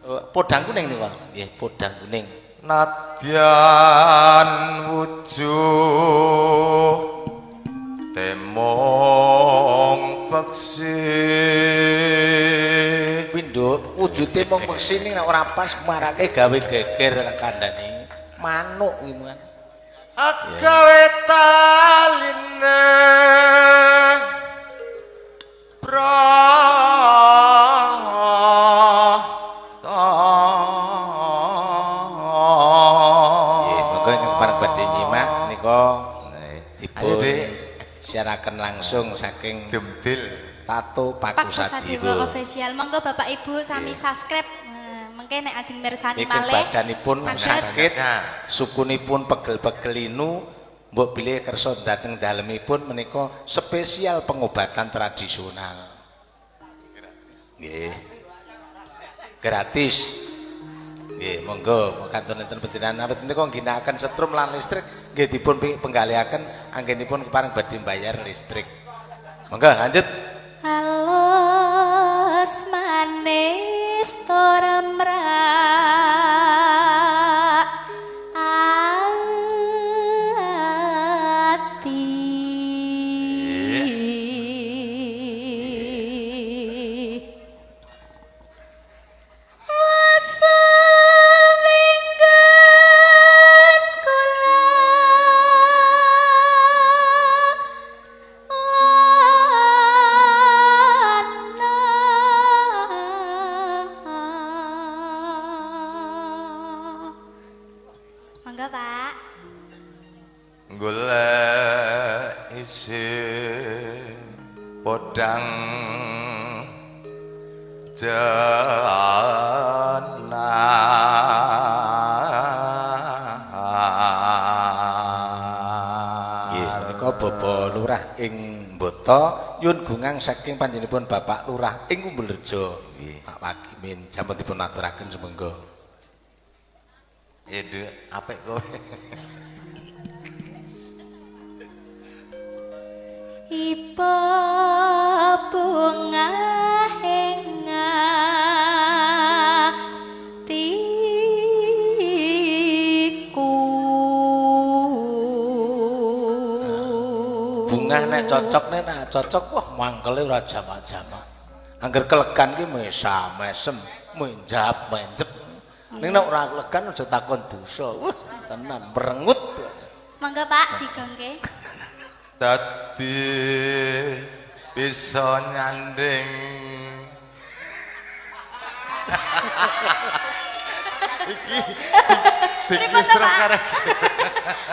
Podang kuning niku. Nggih, podang kuning. Nadyan wujuh temong peksi. Kuwi nduk, wujude mung peksi ning nek ora pas marake gawe geger kandhane. Manuk kuwi kan. Agawe taline prata. Nggih, monggo ingkang pareng badhe nyimak nika Ayo, dipun Dik. siaraken langsung saking Demdil Tato Pakusadewa Pakusadewa. Official. Monggo Bapak Ibu sami subscribe. Nah, mengke nek ajeng mirsani Iki malih badanipun saged sakit, sukunipun pegel-pegel linu, mbok bilih kersa dhateng dalemipun menika spesial pengobatan tradisional. Nggih. Gratis. Nggih, monggo kantun enten panjenengan awit menika ngginakaken setrum lan listrik nggih dipun penggalihaken anggenipun kepareng badhe mbayar listrik. Monggo lanjut. Alus manis tora mrak ati. Wasawinggan kula lana. Monggo Pak. Golek isi podang jenar. Nggih, menika Bapak Lurah ing Mbata nyuwun gungang saking panjenenganipun Bapak Lurah ing Umbulrejo. Pak Wakimin sampun dipun aturaken sumangga. Ya Nduk, apik kowe. Ipa bunga ing atiku. Bungah nek cocok nek cocok wah mangkele ora jamak-jamak. Angger kelegan ki mesam-mesem, menjap menjep. Ning nek ora kelegan aja takon dosa. Wah, tenan merengut. Monggo Pak digongke. Dadi bisa nyanding. Iki Pripun iki to, Pak? karek.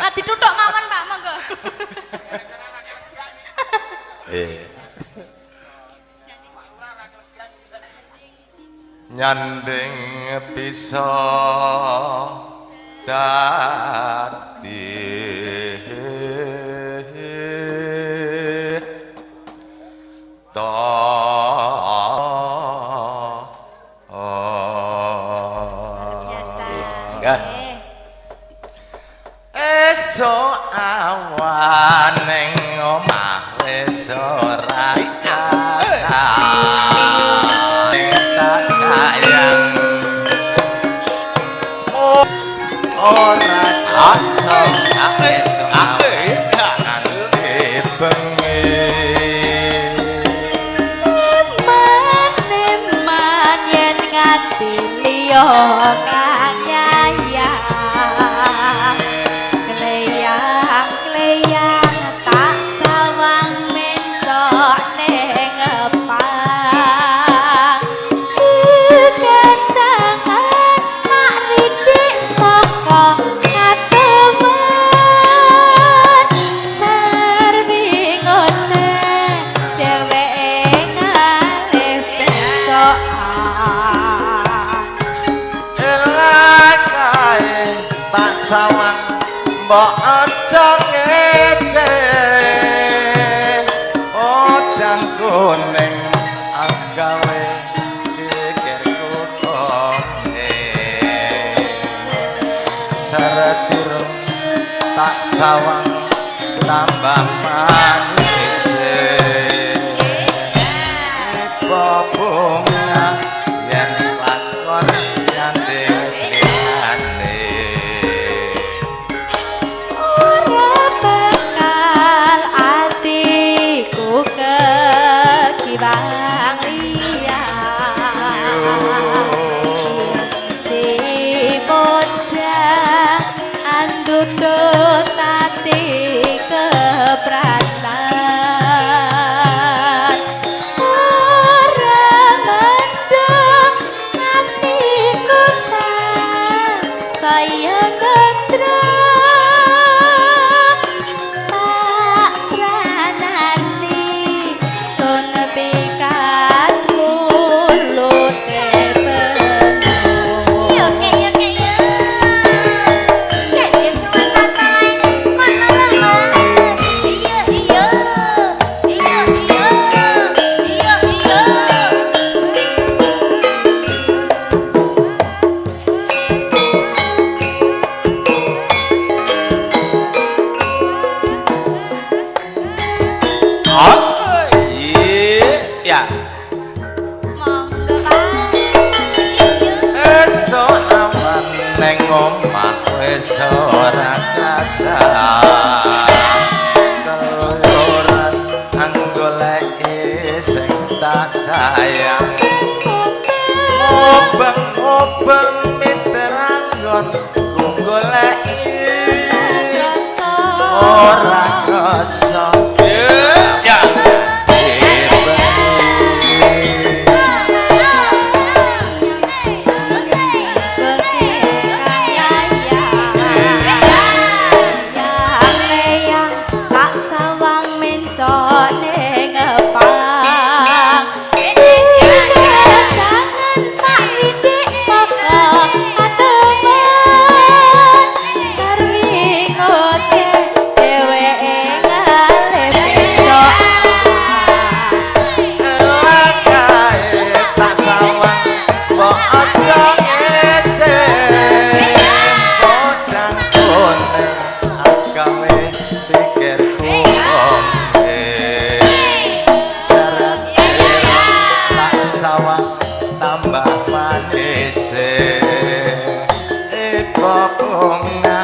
Ah dituthuk mawon Pak, monggo. Eh, Nyanding bisa dadi ta. Biasa. Enggak. Nggih. Esuk awan ning omah wis ora tak sayang. Ora asa esuk awan nganti bengi. Eman-eman yen nganti liya kang yayang. Kleyang-kleyang tak sawang mencok ning epang. Kekancangan mak rindik saka kateman. Sarwi ngoceh dheweke ngalih becokan. Elah kae tak sawang mbok aja ngece. Podang kuning agawe gegerku kone. Seretiro tak sawang tambah manis. Ipo bunga yen lakon Wis ora krasa keluyuran anggoleki sing tak sayang. Mubeng-mubeng miteranggon ku goleki ora krasa. Ya. Tak sawang mencok ning epang. Jangan tak windik saka atemen. Sarwi ngoceh dheweke ngalih besok. Lakae tak sawang mbok aja ngece. Podang kuning agawe pikirku ombe. Syarat tak sawang tambah manis. Ibu bunga.